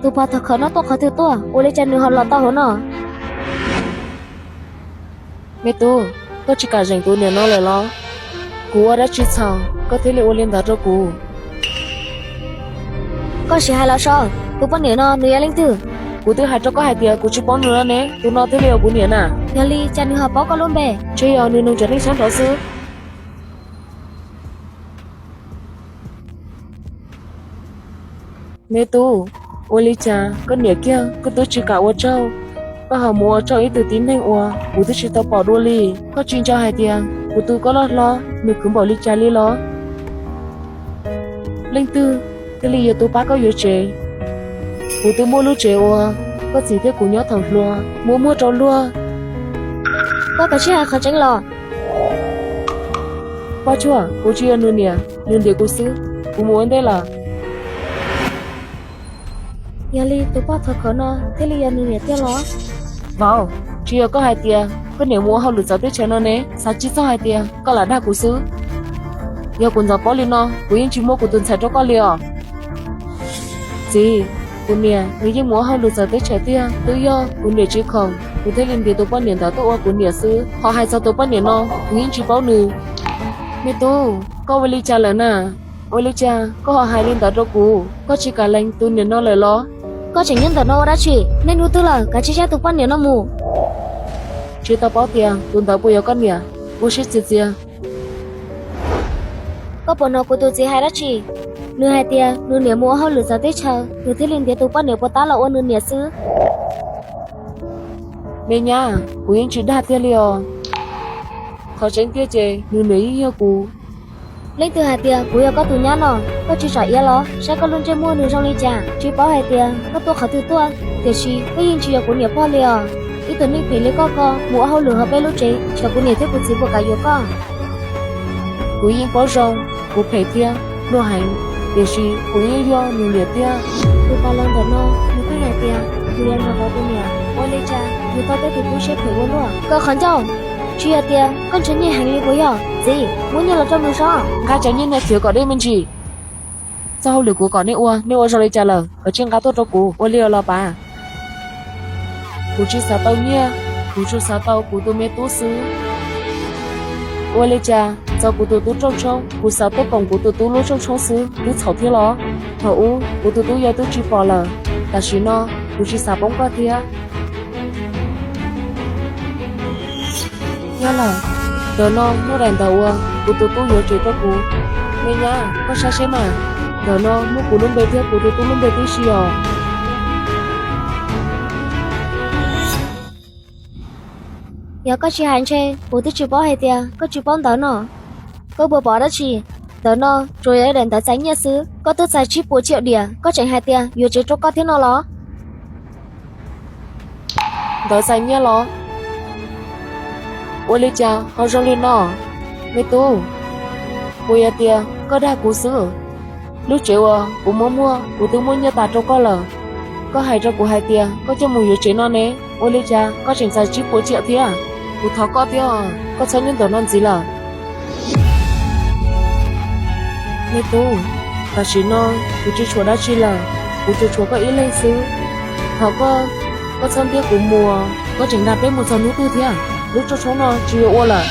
Tus pog thov khawv no tuaj qhov twg tuaj, ua li cas nws ho los tau hauv no? Me tub, koj tsis kam zeem tus niam no lawm los? Kuv ua dab tsi txhaum koj thiaj li ua li ntawd rau kuv? Koj sim hais los so, tus poj niam no nws yog leej twg? Kuv twb hais rau koj hais tias kuv tsis paub nws no ne, tus no thiaj li yog kuv niam na. Yog li cas nws ho paub koj lub npe? Tsuas yog nws nug cov neeg sab nraud xwb. Me tub, ua li cas koj niam kiag koj twb tsis kam ua tsaug, koj ho mus ua tsaug ib tug tib neeg uas kuv twb tsis tau pom dua li? Koj tsis nco hais tias kuv tus koj loj hlob nws khwv npaum li cas li los? Leej twg thiaj li yuav tuaj pab koj yuav tsev? Kuv twb muab lub tsev uas koj txiv thiab kuv nyob thaum hluas muab muag rau luag. Koj kav tsij hais qhov tseeb los. Poj Tshuaj, kuv tsis yog nws niam, nws ntiav kuv xwb, kuv mus ua ntej lawm. Yog li tus poj thov khawv no thiaj li yog nws niam tiag los? Vauv, tsis yog koj hais tias koj niam mus ua hauj lwm txawv teb chaws no ne, xav tsis txog hais tias koj lam dag kuv xwb. Yog kuv ntxov paub li no kuv yeej tsis muab kuv tus ntxhais rau koj li os. Txiv, kuv niam nws yeej mus ua hauj lwm txawv teb chaws tiag, twb yog kuv niam tsis khoom kuv thiaj li ntiav tus poj niam ntawd tuaj ua kuv niam xwb. Ho hais txog tus poj niam no, kuv yeej tsis paub nws. Me tub, koj ua li cas lawm na? Ua li cas koj ho hais li ntawd rau kuv? Koj tsis kam lees tus niam no lawm los? Koj tseem nyob ntawm no ua dab tsi? Nej hnub twg lawm, kav tsij cab tus poj niam no mus. Tsis tau paub tias tus ntawd puas yog koj niam, ua siab txias txias. Koj puas hnov kuv tus txiv hais dab tsi? Nws hais tias nws niam mus ua hauj lwm txawv teb chaws, nws thiaj li ntiav tus poj niam puas tab los ua nws niam xwb. Me nyab, kuv yeej tsis dag tiag li os. Qhov tseeb tiag ces nws niam yeej yog kuv. Leej twg hais tias kuv yog koj tus nyab no? Koj tsis txhob iav los, saib koj lub ntsej muag nws zoo li cas. Tsis paub hais tias koj tuaj qhov twg tuaj, tiam sis koj yeej tsis yog kuv niam pog li os. Ib tug neeg phem li koj ko mus ua hauj lwm hauv peb lub tsev, xyov kuv niam thiab kuv txiv puas kam yuav koj. Kuv yeej paub zoo, kuv phem thiab pluag heev, tiam sis kuv yeej yog nws niam tiag. Tus pog laus ntawm no nws pheej hais tias nws yuav nrog kuv tus niam, ua li cas nws tau tej tus tub siab phem ua luaj. Koj qhov ncauj, tsis yog tias koj ntshaw nyiaj heev li puas yog? Txiv, muab nyiaj los rau nws so. Nqa cov nyiaj no khiav kom deb me ntsis. Txoj hauj lwm kuv kom nej ua, nej ua zoo li cas lawm, kav tsij nqa tuaj rau kuv. Ua li los pav. Kuv tsis xav tau nyiaj, kuv tsuas xav tau kuv tus me tub xwb. Ua li cas txog kuv tus tub rooj tshoob, kuv xav tuaj koom kuv tus tub lub rooj tshoob xwb twb txhaum thiab los? Thaum ub kuv tus tub yog twb tsis pom lawm, tam sim no kuv tsis xav poob koj thiab. Nyab lawm, ntawm no muaj daim ntawv uas kuv tus tub yuav tsev rau kuv. Me nyab, koj saib seb mas, ntawm no muaj kuv lub npe thiab kuv tus tub lub npe tib si os. Yog koj tsis hais ntshe kuv twb tsis paub hais tias koj tsis paub ntawv no. Koj puas pom dab tsi? Ntawm no tsuas yog ib daim ntawv txais nyiaj xwb, koj twb txais tsib puas tsiaum diam, koj tseem hais tias yuav tsev rau koj thiab no los? Ntawv txais nyiaj los? Ua li cas ho zoo li no? Me tub, puas yog tias koj dag kuv xwb? Lub tsev uas kuv muab muag kuv twb muab nyiaj tas rau koj lawm. Koj hais rau kuv hais tias koj coj mus yuav tsev no ne, ua li cas koj tseem txais tsib puas tsiaum thiab? Kuv thov koj thiab, koj txhob nyob ntawm no ntxiv lawm. Me tub, tam sim no kuv tsis tshuav dab tsi lawm, kuv tsuas tshuav koj ib leeg xwb. Thov koj, koj txhob ntiab kuv mus, koj tseem nrog peb mus txog hnub twg thiab? Lub rooj tshoob no tsis yuav ua lawm.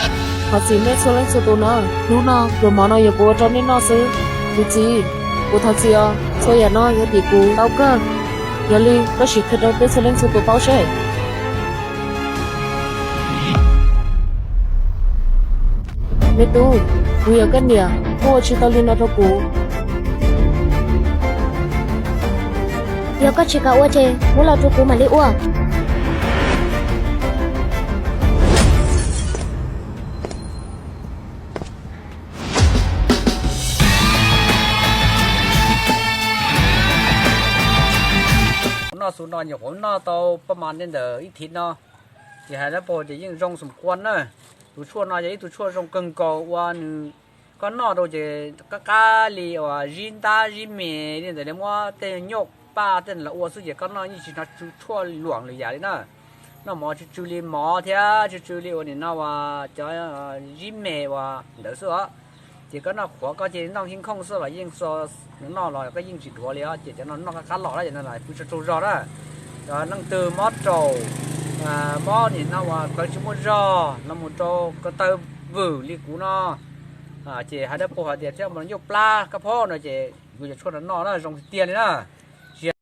Thov txim nej txhua leej txhua tus na, hnub no pluas mov no yuav kuv ua rau nej noj xwb. Kuv txiv, kuv thov txim os, txhua yam no yog tim kuv tau kawg. Yog li koj sim qhia rau peb txhua leej txhua tus paub seb. Me tub, kuv yog koj niam, koj ua tsis tau li no rau kuv. Yog koj tsis kam ua ces muab los rau kuv mam li ua. Noj xu no nyuam qhuav noj tau paj mas ntawm ib thiv no, ces hais lab paug ces yeej zoo xum kua na. Tus tshuaj no yog ib tug tshuaj zoo kawg nkaus ua nws, koj noj rau ces qab qab li uas zib ntab zib me li ntawd li, muab tej nyuj paj tej los ua xwb ces koj noj yeej tsis hnov tsw tshuaj luam lwm yam li na. Noj mov tsw tsw li mov thiab tsw tsw li uas nim no uas cov zib me uas ntawd xwb os. Ces koj noj qhuav koj ces noj hib khooj xwb los yeej noj los koj yeej tsis dhuav li os. Ces cov no noj qab qab los na, ces no pw tsaug tsaug zog na. Cov leej twg mob raum, mob nim no uas plawv tsis muaj zog los mus rau ko taw vwm li kuv no, ces hais dawb paug hais tias thiab mus ncauj plab kab phob no ces yuav cov tshuaj no noj na zoo tiag tiag li na. Tsis